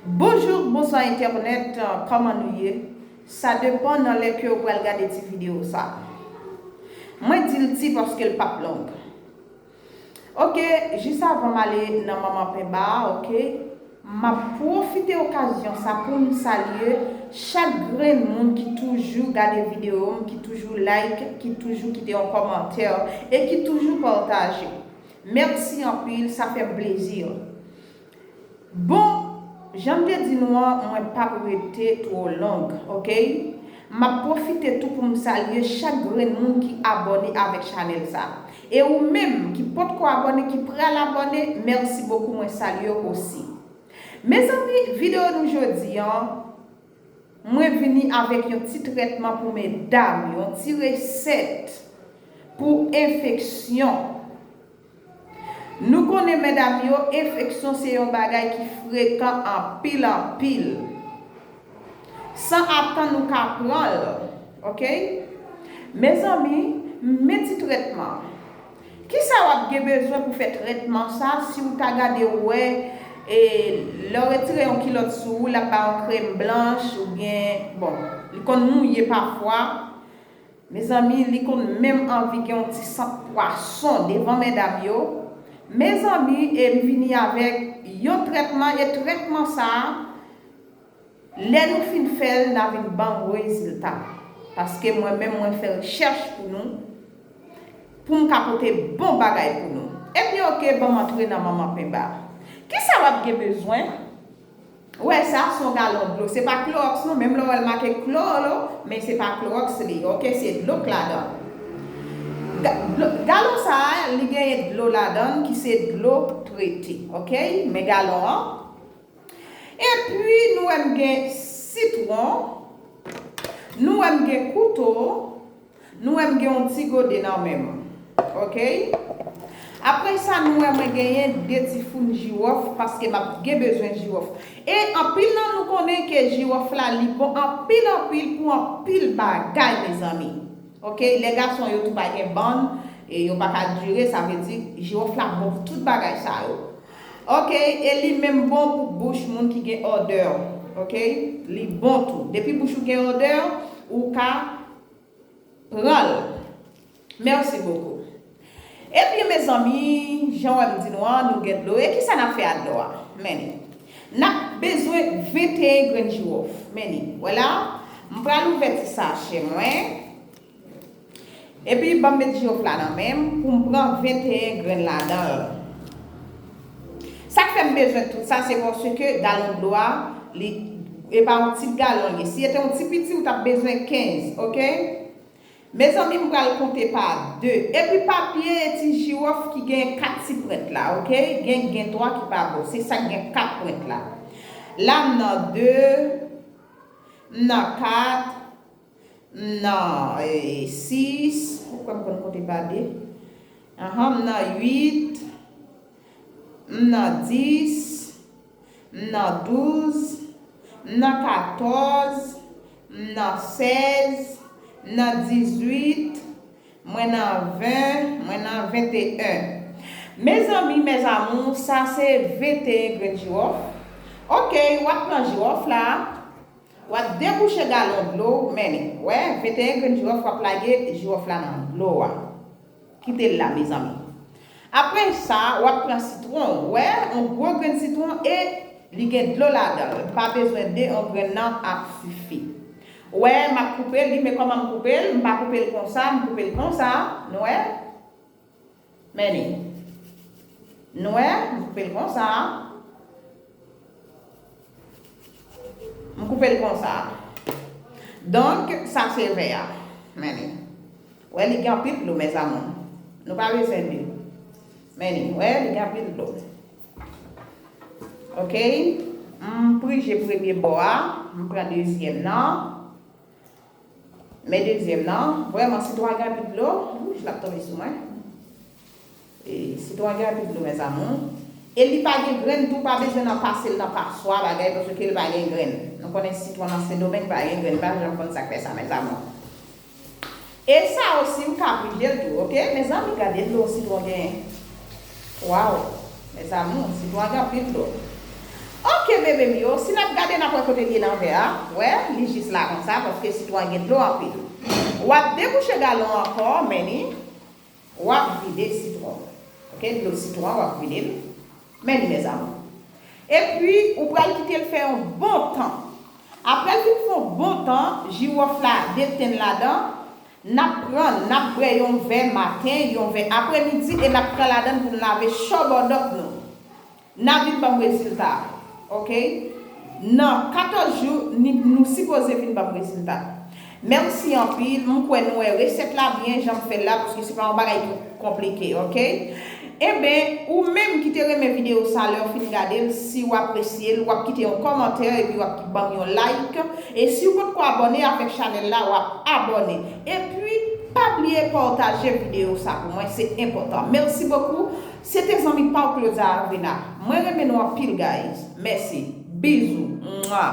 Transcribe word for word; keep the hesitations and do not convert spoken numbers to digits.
Bonjou, bonswa entènèt, kòman nou ye? Sa depann nan lè ke w pral gade ti videyo sa. Mwen di l ti paske l p ap long. Oke, jis avan m ale nan manman penba a, oke, m ap pwofite okazyon sa pou m salye chak grenn moun ki toujou gade videyo m, ki toujou like, ki toujou kite yon kòmantè e ki toujou pataje. Mèsi anpil, sa fè m plezi. Bon, jan m te di nou an, mwen p ap rete twò long, oke? M ap pwofite tou pou m salye chak grenn moun ki abòne avèk chanèl sa. E ou menm ki potko abòne, ki pral abòne, mèsi bokou, mwen salye w osi. Mezanmi, videyo nou jodi an, mwen vini avèk yon ti trètman pou medam yo, yon ti resèt pou enfeksyon. Nou konnen medam yo, enfeksyon se yon bagay ki frekan anpil anpil. San atann nou ka pran l, oke? Mezanmi, men ti trètman. Kisa w ap gen bezwen pou fè trètman sa? Si w ta gade w wè, e, lè w retire yon kilòt sou ou, l ap ba yon krèm blanch oubyen, bon, li konn mouye pafwa. Mezanmi, li konn menm anvi gen yon ti sant pwason devan medam yo. Mezanmi, e m vini avèk yon trètman, e trètman sa a, lè nou fin fè l, n a vin ban m rezilta. Paske mwen menm, mwen fè rechèch pou nou, pou m ka pote bon bagay pou nou. Ebyen, oke, ban m antre nan manman penba. Kisa w ap gen bezwen? Ou wè sa, se yon galon dlo. Se pa klowòks non, menm lè w wè l make kloro, men se pa klowòks li ye, oke, se dlo k ladan l. Ga-, dlo, galon sa a, li genyen dlo ladan l ki se dlo trete, oke? Men galon an. Epi, nou wè m gen sitwon, nou wè m gen kouto, nou wè m gen yon ti gode nan men m. Oke? Apre sa, nou wè mwen genyen de ti foun jiwòf, paske m ap gen bezwen jiwòf. E anpil nan nou konnen ke jiwòf la, li bon anpil, anpil pou anpil bagay, mezanmi. Oke? Lè gason yo tou pa gen bann, e yo pa ka dire, sa vle di, jiwòf la bon pou tout bagay sa yo. Oke? E li menm bon pou bouch moun ki gen odè. Oke? Li bon tou. Depi bouch ou gen odè, ou ka pran l. Mèsi bokou. Ebyen, mezanmi, jan w wè m di nou an, nou gen dlo. E kisa n ap fè ak dlo a? Men li. N ap bezwen venteyen grenn jiwòf. Men li. Vwala. M pral ouvè ti sachè mwen. Epi, ban m met jiwòf la nan men m pou m pran venteyen grenn ladan l. Sa k fè m bezwen tout sa, se paske galon dlo a, li, e pa yon ti galon li ye. Si se te yon ti piti, ou t ap bezwen kenz, oke? Mezanmi, m pral konte pa de. Epi pa bliye ti jiwòf ki gen kat ti pwent la, oke? Gen, gen twa ki pa bon. Se sa k gen kat pwent la. La, m nan de, m nan kat, m nan, e, sis. Ou kwè m konn konte pa de? Anhan, m nan uit. M nan dis, m nan douz, m nan katòz, m nan sèz, m nan dizuit, mwen nan ven, mwen nan venteyen. Mezanmi, mes amours, sa se venteyen grenn jiwòf. Oke, w ap pran jiwòf la. W ap debouche galon dlo, men li. Wè, venteyen grenn jiwòf, w ap lage jiwòf la nan dlo a. Kite l la, mezanmi. Apre sa, w ap pran sitwon. Wè, yon gwo grenn sitwon e li gen dlo ladan l. Pa bezwen de, yon grenn nan ap sifi. Wè, m ap koupe li, men kòman m koupe l? M pa koupe l konsa, m koupe l konsa. Nou wè? Men li. Nou wè, m koupe l konsa. M koupe l konsa. Donk, sa se vè a. Men li. Wè, li gen anpil dlo, mes amours. Nou pa bezwen de. Men li. Wè, li gen anpil dlo. Oke. M prije premye bò a. M pran dezyèm nan. Men dezyèm nan, vrèman, sitwon an gen anpil dlo. Wouch, l ap tonbe sou mwen. E, sitwon an gen anpil dlo, mes amours. E li pa gen grenn tou, pa bezwen nan pase l nan paswa, bagay, paske li pa gen grenn. Nou konnen sitwon nan Sendomeng pa gen grenn, m pa janm konn sa k fè sa, mes amours. E sa osi, ou ka prije l tou, oke? Mezanmi, gade dlo sitwon genyen. Waw, mes amours, sitwon an gen anpil dlo. Oke, Bebe m yo, si n ap gade, n ap wè kote l ye nan vè a. Wè, li jis la konsa, paske sitwon an gen dlo anpil. W ap debouche galon an ankò, men ni, w ap vide sitwon. Ok, dlo sitwon an, w ap vide l. Men ni, mezanmi. Epi, ou pral kite l fè yon bon tan. Apre l fin fè yon bon tan, jiwòf la detenn ladan, n ap pran, n ap bwè yon vè maten, yon vè apremidi, e n ap pran ladan l pou n lave chòbòdòp nou. N a vin ban m rezilta, ok? Nan katòz jou, ni, nou sipoze vin ban m rezilta. Mèsi anpil, m kwè nou wè resèt la byen jan m fè l la, paske se pa yon bagay ki konplike, ok? Enben, ou menm ki te renmen videyo sa, lè w fin gade l, si w apresye l, w ap kite yon kòmantè epi w ap ban m yon like. E si w potko abòne avèk chanèl la, w ap abòne. Epi, pa bliye pataje videyo sa pou mwen, se enpòtan. Mèsi bokou. Se te zanmi pa w Claudia Arvena. Mwen renmen nou anpil, guys. Mèsi. Bizou. Mwa.